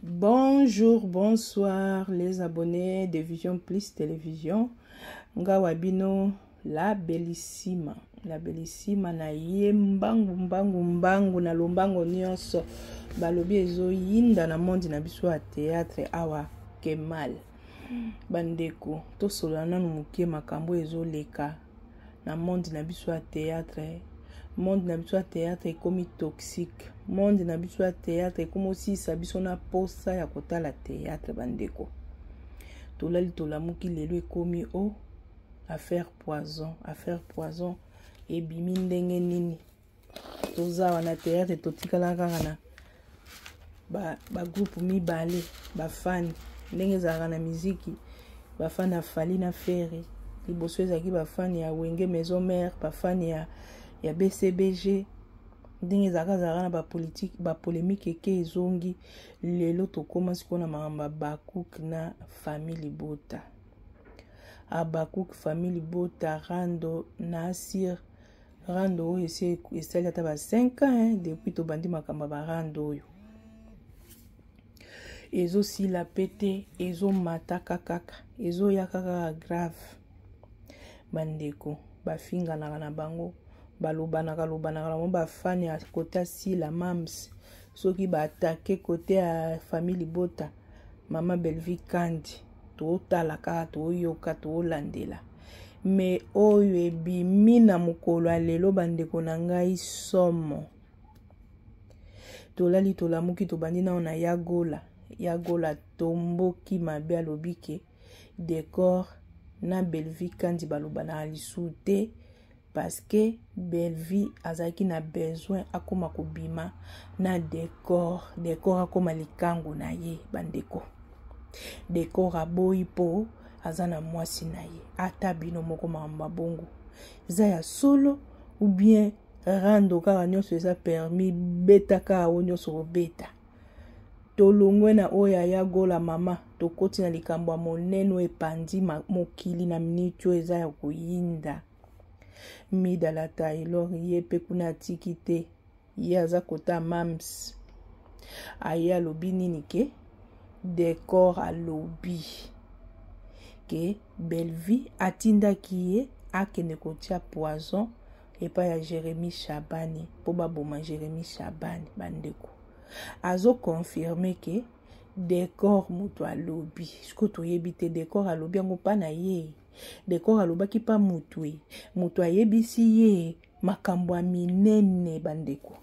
Bonjour, bonsoir les abonnés de Vision Plus Télévision. Ngawa bino la bellissima. La bellissima na ye mbangu mbangu mbangu na lombango nyonso. Balobi ezoyinda na monde na biso ya théâtre awa kemal. Bandeko, tosolola nanu mokie makambo ezoleka na monde na biso ya théâtre. Monde na biso ya théâtre ekomi toxique. Monde na biso ya théâtre ekomi osilisa biso na posa ya kotala théâtre bandeko. Tolali tolamuki lelo ekomi o affaire poison, affaire poison ebimi ndenge nini? Toza wana théâtre totikala kaka na ba, ba groupe mibale bafani ndenge ezalaka na miziki bafani ya Fally na Ferre liboso ezalaki bafani ya Wenge Maison Mère bafani ya, ya BCBG ndenge ezalaka ezalaka na bapolitike bapolémique eke ezongi lelo tokóma sikoyo na makambo ya Bakuk na famille libota Abakuk famille libota rando na asir rando oyo esi esali ata ba 5 ans hein, depuis tobandi makambo ya barando oyo ezosila pe te ezomataka kaka ezoyaka kaka grave bandeko bafinganaka na bango balobanaka lobanaka na bango bafani ya kota sila mams soki baatake kote ya famille libota mama Bellevue Kandi totala kaka toyoka tolandela me oyo ebimi na mokolo ya lelo bandeko na ngai somo tolali tolamuki tobandi nao na yagola yagola tomboki mabe alobi ke décor na Bellevue Kandi balobanaka lisusu te parce que Bellevue azalaki na besoin akoma kobima na décor décor akoma likango na ye bandeko décor aboyi mpo aza na mwasi na ye ata bino moko makambo bongo eza ya solo ou bien rando kaka nyonso eza permis beta kaka oyo nyonso kobeta tolongwe na oyo aya gola mama tokoti na likambo ya monene oyo epandi mokili na miniti oyo eza ya koyinda Mida la Taylor ye mpe kuna atiki te ye aza kota mams aye alobi nini ke décor alobi ke Bellevue atindaki ye akende kotia poison epai ya Jérémie Chabani mpo baboma Jérémie Chabani bandeko azoconfirme ke décor moto alobi sikoyo toyebi te décor alobi yango mpa na ye décor alobaki mpa motu e moto ayebisi ye makambo ya minene bandeko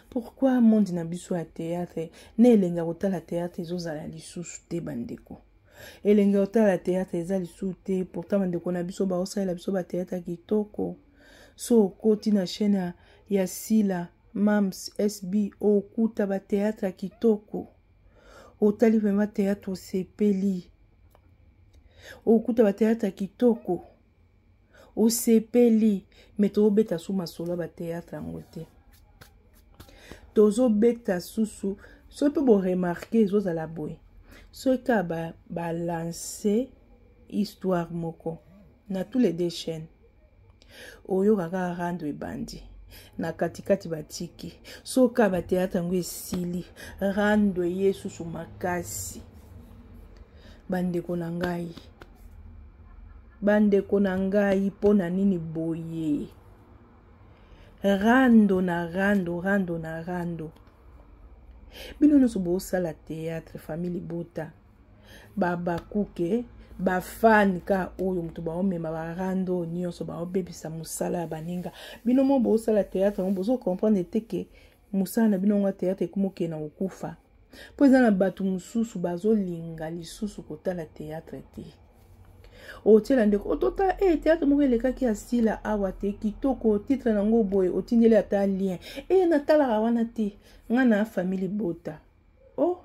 pourquoi monde na biso ya théâtre na elengi ya kotala théâtre ezozala lisusu te bandeko elengi ya kotala théâtre eza lisusu te pourtant bandeko na biso baosalela biso bathéâtre ya kitoko so okoti na chaîne ya, ya sila mams sb okuta bathéâtre ya kitoko otali vraiment théâtre osepeli okuta bathéâtre ya kitoko osepeli me tozobeta su masolo ya bathéâtre yango te tozobeta susu soki mpe boremarquer ezozala boye soki kaka balance histoire moko na tous les deux chaînes oyoka kaka rando ebandi na katikati batiki soki kaka bathéâtre yango esili rando eye susu makasi bandeko na ngai bandeko na ngai mpo na nini boye rando na rando rando na rando bino nyonso bosala théâtre famille libota babakuke bafani ka oyo moto baomema barando nyonso baobebisa mosala ya baninga bino mo bosala théâtre yango bozocomprendre te ke mosala na bino yango ya théâtre ekoma okende na kokufa mpo eza na bato mosusu bazolinga lisusu kotala théâtre te otiela ndeko ototala e théâtre moko elekaki ya sila awa te kitoko titre nango boye otindeli ata lien e natalaka wana te nga na famille libota o oh.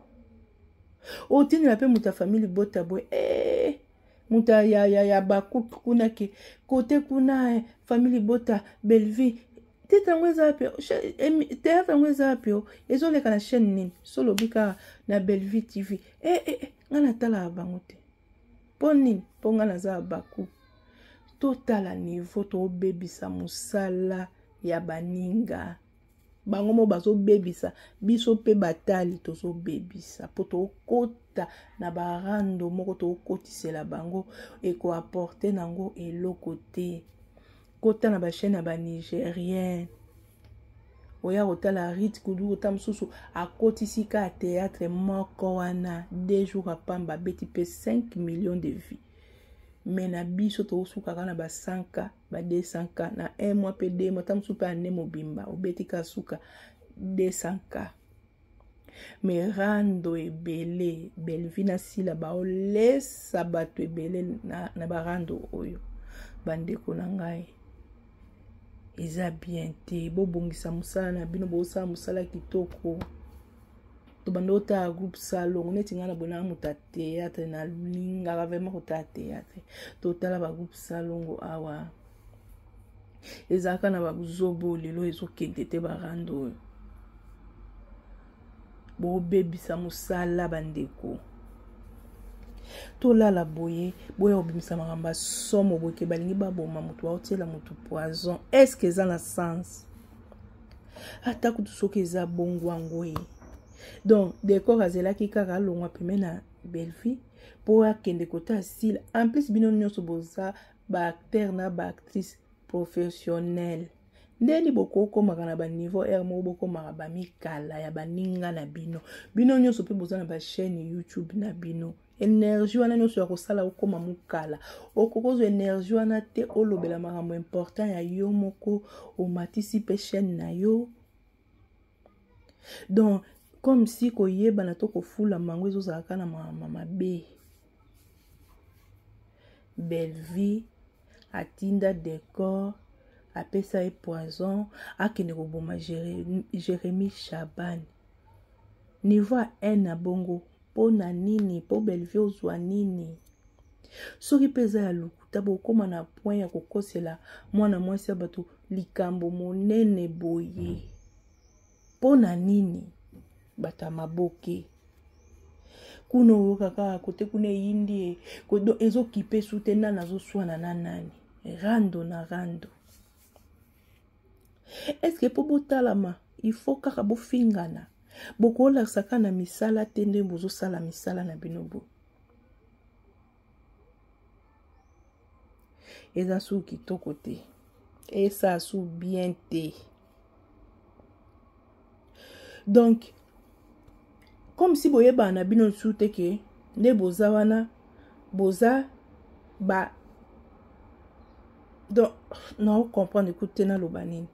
Otindela mpe moto ya famille libota boye e moto ya, ya, ya, ya bakupe kuna ke kote kuna eh, famille libota Bellevue titre yango eza wapi théâtre yango eza wapi o ezoleka na chaîne nini so olobi kaka na Bellevue TV e, e, e, ngai natalaka bango te mpo nini mpo ngai naza ya baku totala niveau tobebisa mosala ya baninga. Bango mo bazobebisa biso mpe batali tozobebisa mpo tokota na barando moko tokotisela bango ekoaporte nango eloko te. Kota na bachaine ya banigérien, oya kotala Rit Kudu, ota mosusu akotisi ka théâtre moko wana 2 jours apamba abeti mpe 5 millions de vues. Me na biso tokosukaka na ba 100K, ba 200K na 1 mois mpe 2 mois, ta mosusu mpe ane mobimba obeti ka suka 200K. Me rando ebele Bellevue na Sila baolesa bato ebele na barando oyo. Bandeko na ngai, eza bien te. Bobongisa mosala na bino, bosala mosala kitoko. Tobanda otala groupe Salongo neti ngai na bonaka moto ya théâtre, nalingaka vraiment kotala théâtre. Totala bagroupe Salongo awa ezalaka na babuzobo, lelo ezokende te. Barando oyo bobebisa mosala. Bandeko, tolala boye, boya kobimisa makambo ya somo boye ke balingi baboma moto, baotiela moto poison. Est-ce eza na sens? Ata kutu soki eza bongo yango ye. Donc Décor azelaki kaka alongwa peme na Bellevue mpo akende kota Sila. En plus bino nyonso boza baacteur na baactrice professionnel, ndeni bokokomaka na baniveau r moko, bokomaka bamikala ya baninga na bino. Bino nyonso mpe boza na bachaîne YouTube na bino. Énergie wana nyonso ya kosala okóma mokala, okokozwa énergie wana te olobela makambo important ya yo moko, omatisi mpe chaîne na yo. Donc comme si koyebana to kofulama yango ezozalaka na makambo mabe. Bellevue atinda Décor, apesa ye poison, akende koboma Jérémi Chaban. Niveau ya haine na bongo, mpo na nini? Mpo Bellevue ozwa nini? Soki mpe eza ya lokuta, bokóma na point ya kokosela mwana mwasi ya bato likambo monene boye, mpo na nini? Bato ya maboke kuna, oyoka kaka kote kuna eyindi ye, ezokipe su te nani azoswana na nani, rando na rando. Est-ce mpo botalama il faut kaka bofingana? Bokolakisa kaka na misala te ndenge bozosala misala na bino boye. Eza su kitoko te, esala su bien te. Donc comme si boyebana na bino lisusu te ke nde boza wana, boza ba. Donc nao comprendre ekuti te naloba nini.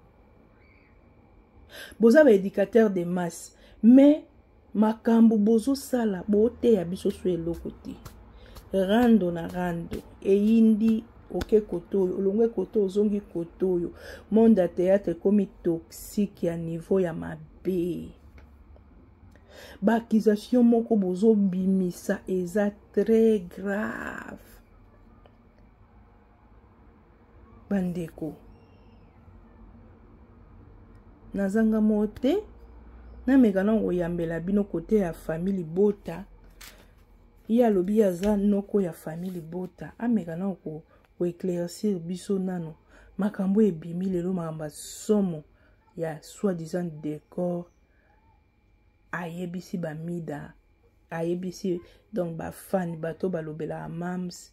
Boza baéducateur de masse, mais makambo bozosala boteya biso so eloko te. Rando na rando eyindi, oke kote oyo, olongwe kote, ozongi kote oyo. Monde ya théâtre ekomi toxique ya niveau ya mabe. Baaccusation moko bozobimisa eza très grave. Bandeko, nazanga mo te, nameka na koyambela bino kote ya famille libota. Ye alobi ye aza noko ya famille libota, ameka na koéclaircir biso nano makambo ebimi lelo, makambo ya somo ya soi-disant Décor ayebisi bamida, ayebisi donc bafani, bato balobelaka mams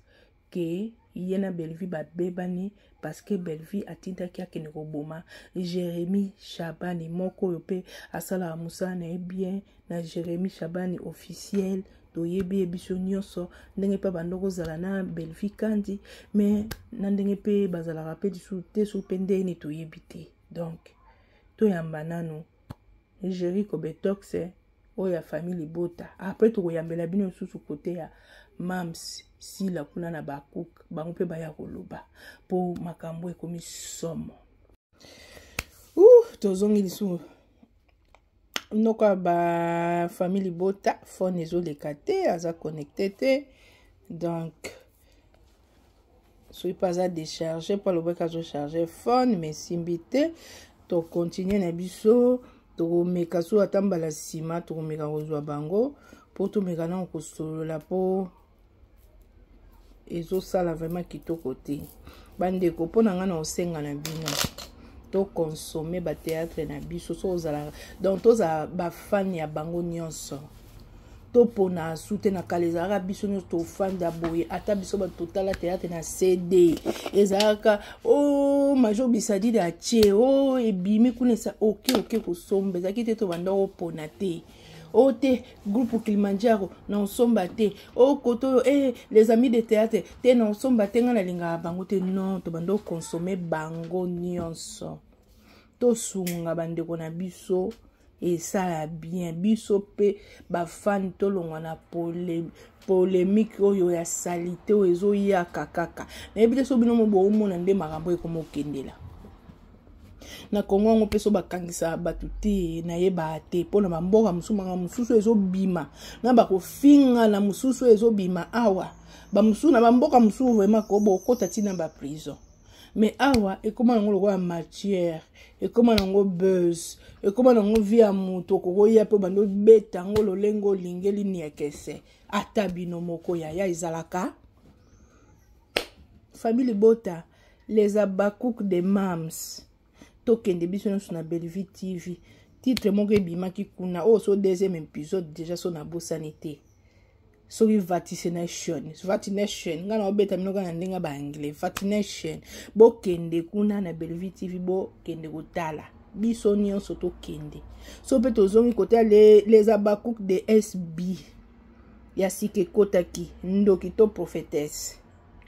ke ye na Bellevue babebani parce que Bellevue atindaki akende koboma Jérémi Chabani moko oyo mpe asalaka mosala na ye bien na Jérémi Chabani officiel. Toyebi ye biso nyonso ndenge mpe bando kozala na Bellevue Kandi, mais na ndenge mpe bazalaka mpe lisusu te, soki mpe ndenge toyebi te. Donc toyamba nanu Jericho Betox oyo ya famille libota, après tokoyambela bino lisusu kote ya mams Sila kuna na bacook, bango mpe baya koloba mpo makambo ekomi somo. Tozongi lisusu noko ya bafamille libota. Phone ezoleka te, aza connecté te. Donc soki mpe aza décharge, mpo alobaki azocharge phone, mais esimbi te. Tokontinue na biso, tokomeka so ata mbala nsima tokomeka kozwa bango mpo tomeka nano kosolola, mpo ezosala vraiment kitoko te. Bandeko, mpo na ngai na kosenga na bino, Tokonsome batheatre na biso so ozala donc tozala bafane ya bango nyonso. Topona asu te. Na kala ezalaka biso nyonso tofanda boye, ata biso bato totala théâtre na CD, ezalaka o oh, major bisadide atie o oh, ebimi kuna esa oke oke kosomba. Ezalaki te tobanda kopona te, o oh, te groupe Kilimanjaro na osomba te, o koto oyo eh, les amis de théâtre te na osomba te, ngai nalingaka bango te. Non, tobanda okonsome bango nyonso. Tosunga bandeko na biso, esala bien. Biso mpe bafani tolongwa na polémique oyo ya salite oyo ezoyaka kaka. Nayebi te so bino mo boomona nde makambo ekoma okendela na Kongo yango mpe so bakangisaka bato te, nayebaka te mpo na bamboka mosusu makambo mosusu ezobima na bakofinga na mosusu ezobima awa, bamosusu na bamboka mosusu vraiment ko bokota ntina baprison. Mais awa ekóma nango lokola matière, ekóma nango buzz, ekóma nango vie ya moto. Okokoya mpe obanda obeta yango lolenge olingeli niekese. Ata bino moko yaya ezalaka famille libota, les Abakouk de mams. Tokende biso nyonso na Bellevue TV. Titre moko ebimaki kuna oyo so deuxième épisode déjà, so nabosani te, soki vaticination, vaticination, ngai na obeta bino kaka na ndenge ya baanglais, vaticination. Bokende kuna na Bellevue TV, bokende kotala. Biso nyonso tokende. So mpe tozongi kote les Abakouk de SB ya sika ekotaki ndoki to prophétesse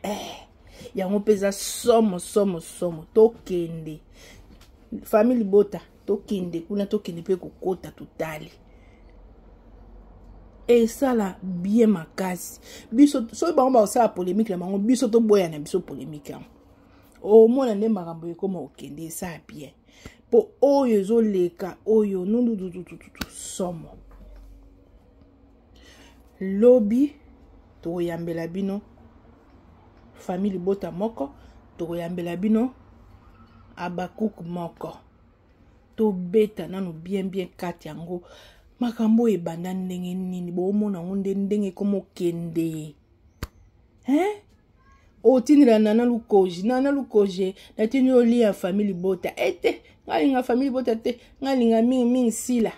eh, yango mpe eza somo somo somo. Tokende famille libota, tokende kuna, tokende mpe kokota, totali, esala bien makasi. Biso soki bango bakosala polémique na bango, biso toboya na biso polémique yango. Omona nde makambo ekoma okende, esala bien mpo oyo ezoleka oyo nundududududu somo. Lobi tokoyambela bino famille libota moko, tokoyambela bino Abakuk moko. Tobeta nano bien bien kati yango, makambo oyo ebanda ndenge nini, boomona yango nde ndenge ekomokende hein. Otindela Nana Lukoji, Nana Lukoje, natindi olia famille libota ete ngai alinga famille libota te, ngai alinga mingimingi sila.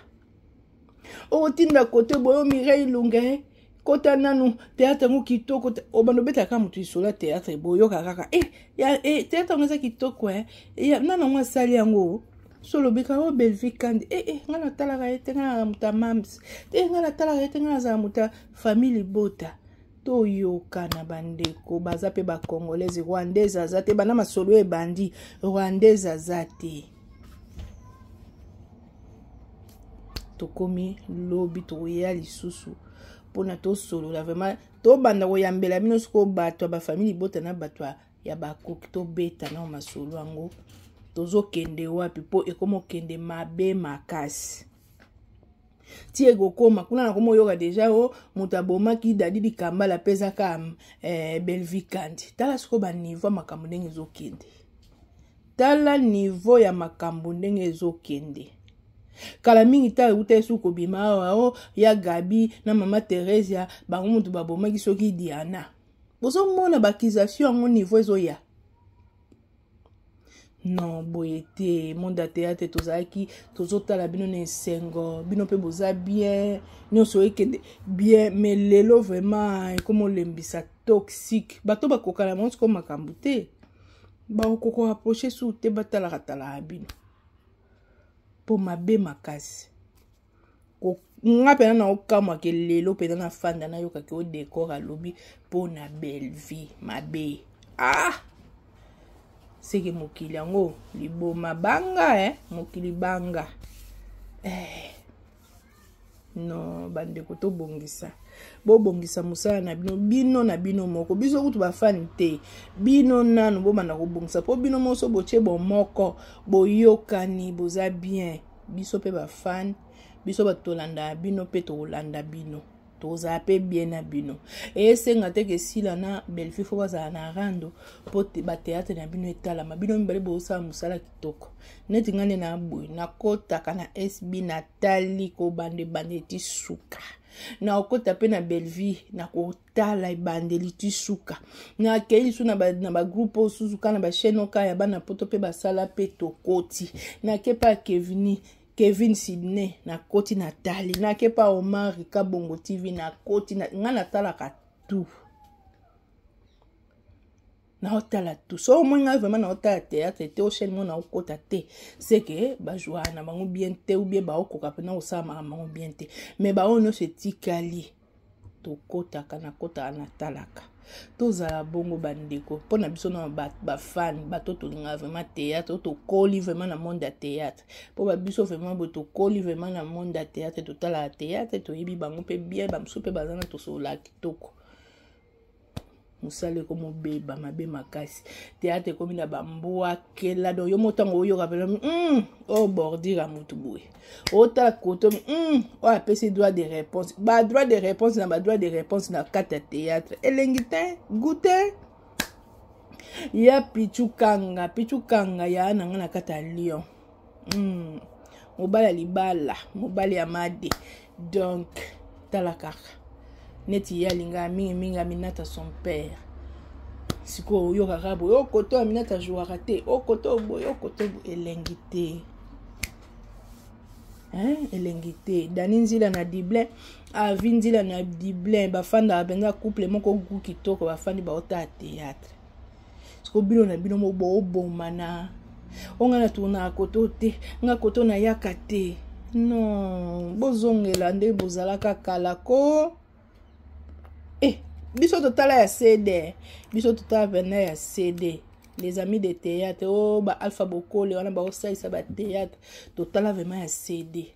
Otinda kote boyo Mireille Lunge, kota nanu théâtre yango kitoko. Obanda obetaka moto lisolo ya théâtre, boyoka kaka e eh, théâtre yango eza kitoko e nana yango asali yango. So olobika o Bellevue Kandi e eh, ngai natalaka ye te, ngai nazala moto ya mams te, ngai natalaka ye te, ngai nazala moto ya famille libota. Toyokana bandeko, baza mpe bacongolaise, rwandaise aza te. Banda masolo ebandi, rwandaise aza te. Tokomi lobi, tokoya lisusu mpona tosolola vraiment. Tobanda koyambela bino sikoyo bato ya bafamille libota na bato ya bakoki, tobeta nao masolo yango. Tozokende wapi? Mpo ekoma okende mabe makasi ti ekokoma kuna. Nakoma oyoka deja o moto abomaki Dadi Dikambala mpe ezaka eh, Bellevue Kandi. Tala sikoyo baniveau ya makambo ndenge ezokende, tala niveau ya makambo ndenge ezokende. Kala mingi ta euta esu kobima awa o ya Gabi na mama Theresia, bango moto babomaki soki Diana. Bozomona baakisation yango niveau ezoya. Non, boye te. Monde ya théâtre, tozalaki tozotala bino na esengo, bino mpe boza bien, nyonso ekende bien. Mais lelo vraiment ekoma olembisa, toxique. Bato bakokana bango sikoyo makambo te, bakokoka approche su te, batalaka talaka bino mpo mabe makasi. Nga mpena naokamwake lelo mpena nafanda nayokaki o Decor alobi mpo na Bellevue mabe. Ah, seke mokili yango liboma banga eh? Mokili banga eh. Non bandeko, tobongisa, bobongisa mosala na bino, bino na bino moko. Biso kutu bafani te, bino nanu bobanda kobongisa mpo bino moso botie bomoko, boyokani, boza bien. Biso mpe bafani, biso bato tolandaka bino mpe tokolanda bino. Tozala mpe bien na bino. Esenga te ke Sila na Bellevue fo bazala na rando mpo bateatre na bino etalama. Bino mibale bozosala mosala kitoko. Neti ngai nde na boye, nakotaka na SB, natali kobanda ebandeli ti suka. Nakokota mpe na Bellevue, nakotala ebandeli ti suka. Nakei lisusu na bagroupe oyo susu kaka na bachaîne oka ya bana poto mpe basala mpe tokoti. Nake mpe ya Kevini, Kevin Sydney, nakoti natali. Nake mpe Omar Kabongo TV, nakoti na, ngai natalaka tout. Naotala tout. So omoi ngai vraiment naotala théâtre te, o chaîne mo naokota te, c'est que bajouaka na bango bien te, ou bien baokoka mpena kosala makambo bango bien te. Mais baoyo nyonso etikali tokotaka, nakotaka, natalaka. Tozala bongo bandeko, mpo na biso na bafan, bato tolingaka vraiment théâtre, oyo tokoli vraiment na monde ya théâtre, mpo babiso vraiment boye tokoli vraiment na monde ya théâtre, totalaka théâtre, toyebi bango mpe bien, bamosusu mpe baza na tosolola kitoko. Mosala ekomobeba mabe makasi, théâtre ekomi na bambwakela. Donc yo mo ntango oyoka mpena oyo bordure ya motu boye, otala koto oyo apesi droit de réponse, badroit de réponse na badroit de réponse na kati ya théâtre, elengi te, goûte ya Pichu Kanga. Pichu Kanga ya na nga na kati ya Lyon, mobali ya libala, mobali ya made. Donc tala kaka neti ye alingaka mingimingi Aminata son père. Sikoyo oyokaka boye, okoto Aminata ajouaka te, okoto boye, okoto boye, elengi te, hein? Elengi te. Dani Nzila na Dublin, Avi Nzila na Dublin, bafandaka mpenza couple moko gu kitoko, bafandi baotala théâtre. Siko bino na bino mo boobomana, o ngai natournaka koto te, nga koto nayaka te. Non, bozongela nde bozalaka kala ko. Biso totala ya CD, biso totala pena ya CD, les amis de théâtre o ba Alpha Bokole wana baosalisa ba théâtre, totala vraiment ya CD.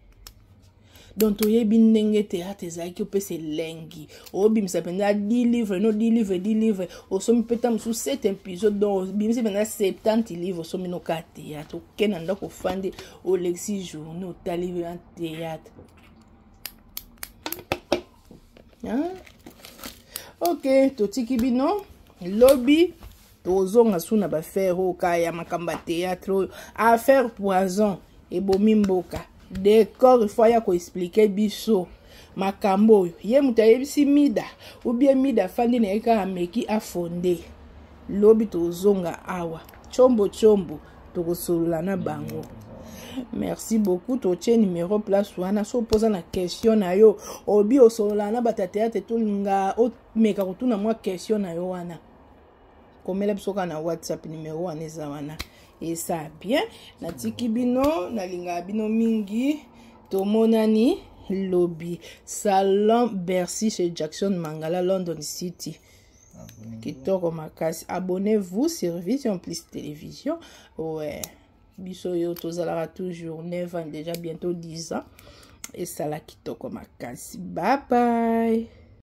Donc toyebi ndenge théâtre ezalaki, opesa elengi, obimisa mpenza 10 livre, no 10 livre, 10 livre, osomi mpe ta mosusu 7 épisode, donc obimisi mpenza 70 livre, osomi noka théâtre, oke na ndako, ofandi, olekisi journée, otali na théâtre, hein? Ok, totiki bino, lobi tozonga su na baaffaire oyo kaka ya makambo ya théâtre oyo. Affaire poison ebomi mboka. Décor ifo aya koexpliquer biso makambo oyo. Ye moto ayebisi Mida ou bien Mida afandi na ye kaka ameki afonde. Lobi tozonga awa, tshombo tshombo, tokosolola na bango. Merci beaucoup. Totie numéro place wana, so opoza na question na yo, obi osolola na bato ya théâtre, tolinga omeka kotuna mwa question na yo wana, komela biso kaka na WhatsApp, numéro wana eza wana. Esa bien, natiki bino, nalingaka bino mingi, tomonani lobi. Salon Bercy chez Jackson Mangala, London City, kitoko makasi. Abonnez-vous sur Vision Plus Télévision. Ouais, biso oyo tozalaka toujours 9 ans déjà, bientôt 10 ans. Esala kitoko makasi. Bye bye.